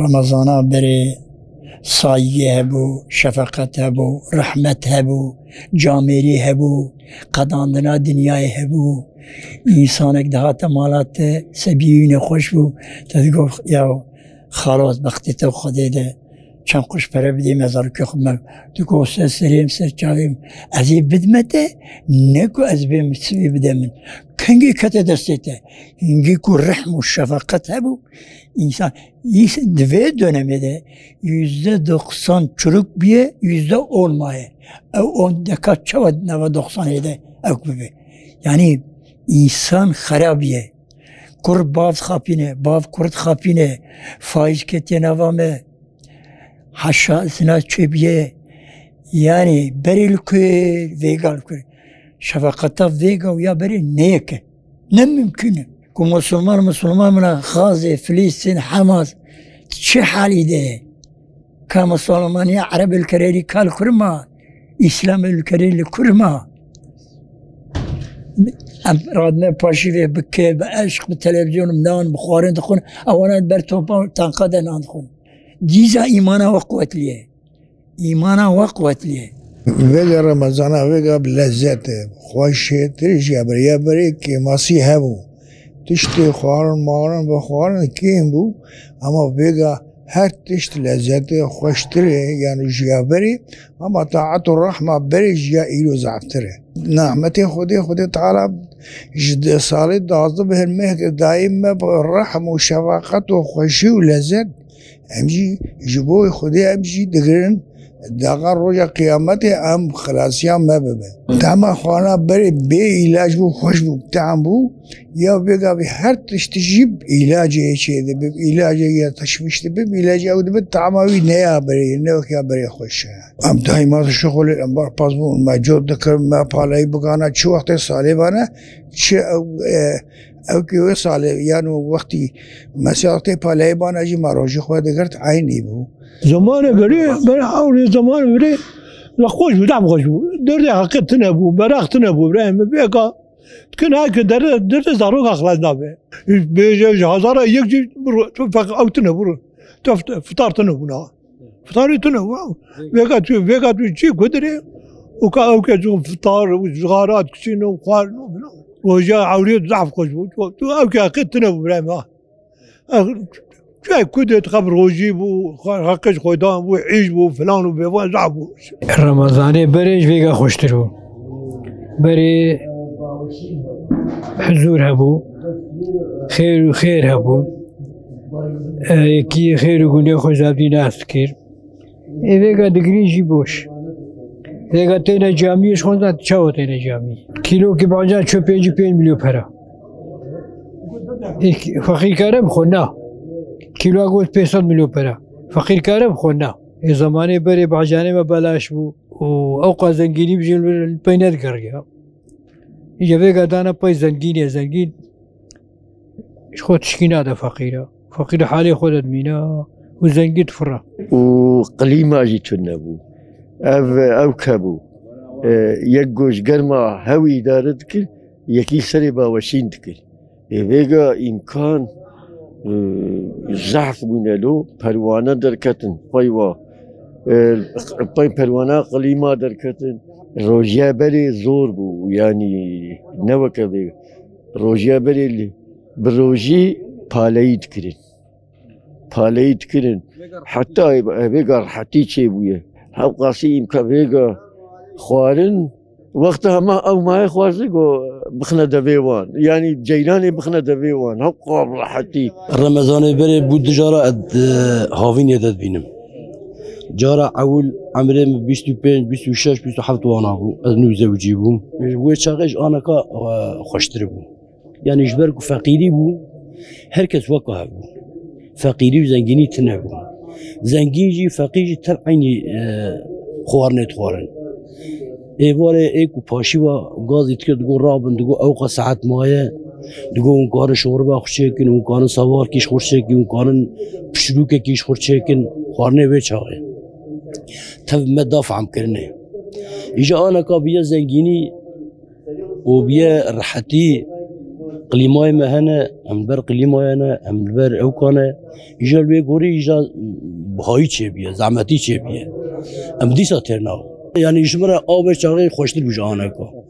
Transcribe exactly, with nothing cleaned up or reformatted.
Remezana berê sayiyê hebû, şefeqet hebû, rehmet hebû, camêrî hebû, qedandina dinyayê hebû. Însanek dihate mala te, sebiyê wî nexweş bû, te digot, ya xalas, bextê te Xwedê de, çend quş pere bidê mezarokê xwe me. Digot, ser serê min, ser çavê min, ez ê bidime te, ne ku ez bêm sivê bide min. Kengê kete destê te. Hingî ku rehm û şefeqet hebû, însan, îs-, di vê dönemê de yüzde doksan çirûk bûye, yüzde on maye. Ew on deka çawa nava doksanê de ew bibe? Yanî însan xera bûye. Kur bav xapîne, bav kur dixapîne, faîz ketiye nava me, heşa zina çêbûye. Yanî berê li ku ye, vêga li ku ye. Şefeqeta vêga û ya berê neyek e. Ne mimkun e. Ku Musulman, Musulman bina Xazê, Filistîn, Hamas, çi halî de ye? Ka Musulmaniya Ereb li kerê li kal kurma, Îslam li kerê li kurma. Em radine paşî vê bi kê, bi eşq, bi televîzyon, bi nan, bi xwarin dixwin, ewana ber topa tanka de nan dixwin. Dîza îmana we quwetliye. Îmana we quwetliye. Vêga Remezana, vêga bi lezzet e, xweş e, tirî jî ya berê, ya berê kêmasî hebû. Tiştê xwarin, marin, vexwarin kêm bû, ama vêga her tişt lezzetê xweştir e, yanî ji ya berê, ama taet û rehma berê ji ya îro zeftir e. Nehmetê Xwedê, Xwedê Teala ji de-, salê duwazdeh bi her meh de dayî me bi rehm û şefaqet û xweşî û lezzet. Em jî ji bo Xwedê em jî digirin, daqa roja qiyametê em xilasiya me bibe. Tema xwana berê bê îlac bû, xweş bû, tam bû. Ya vêga vî her tiştî jî bi îlacê çê dibe, bi îlacê ya teşwîş dibe, bi îlacê ew dibe, tama wî ne ya berê, ne wek ya berê xweş e. Em daîma dişixulin, em bar pas bûn, me cot dikirin, me paleyî bikana, çi wextê salê bane, çi ew, e, ew ki wê salê, yan wextî me sê wextê paleyî bane jî me rojî xwe digirt, eynî bû. Zamanê berê, berê hewlê zamanê berê, la xweş bû, tam xweş bû. Derdê heqê tune bû, meraq tune bû, birayê min vêga. Dikin ha ki derde, derde zaroka xilas nabe. Bêje ji hezara yek jî biro, tu feq ew tune biro. Tu fit-, fitar tune bûna. Fitarê tune bû. Vêga tu, vêga tu çi ku dirê? Û ka ew ke tu fitar û cixara dikişîne û xwarin û filan. Roja ewrê zaf xweş bû. Tu, tu ew ke heqê tune bû birayê min. Ev çi ku dê dixwe bi rojî bû, xwe-, heqê ji xwe dan bû, îş bû, filan û bêvan zaf bû. Remezanê berê ji vêga xweştir bû. Berê huzûr hebû, xêr û xêr hebû. E, yekî xêr û gunê xwe ji hev dî nas dikir. Ê vêga digirî jî boş. Vêga têne camiyê ji xwe zat çawa têne camiyê. Kîlokî bacan ço pêncî pênc milyon pera. Ê, feqîr kare bi xwe na. Kîloa got pênc sed milyon pera. Feqîr kare bi xwe na. Ê zemanê berê bacanê me belaş bû. Û ew qas zengînî bijî li pey nedigeriya. Îca vêga dana pey zengînê, zengîn ji xwe tişkî nade feqîra. Feqîr halê xwe de dimîne û zengîn difire. Û klîma jî tune bû. Ev, ew ke bû. E, yek go ji germa hewî îdare dikir, yekî serê baweşîn dikir. Ê vêga îmkan, e, zehf bûne lo, perwane derketin, pey wa, e, pey perwana klîma derketin. Rojiya berê zor bû, yanî ne weke vê. Rojiya berê li, bi rojî paleyî dikirin. paleyî dikirin. Heta vêga rehetî çêbûye. Hewqasî îmka vêga xwarin, wexta hema ew maye xwarzî ku bixine devê wan. Yanî ceyranê bixine devê wan. Hewqa rehetî. Remezanê berê bû du cara ez, e, havînê de dibînim. Cara ewil emrê min bîst û pênc, bîst û şeş, bîst û heft wana bû. Ez nû zewicî bûm. Ji wê çaxê ji anaka, e, xweştir bû. Yanî ji ber ku feqîrî bû, her kes weka hev bû. Feqîrî û zengînî tune bû. Zengîn jî, feqîr jî tev eynî, e, xwarinê dixwarin. Êvarê ê ku paşî ve gazî dikir, digot rabin, digot ewqa saet maye, digot hûn karin şorba xwe çêkin, hûn karin sawarkî ji xwe çêkin, hûn karin pişirûkekî ji xwe çêkin, xwarinê vê çaxê. Tev me da fehmkirinê. Îja anaka biye zengînî û biye rehetî, klîmayê me hene, em li ber klîmayê ne, em li ber ewka ne. Îja li wê gorî îja bihayî çêbiye, zehmetî çêbiye. Em dîsa têr naxin. Yanî ji min re avê çaxê xweştir bû ji aneka.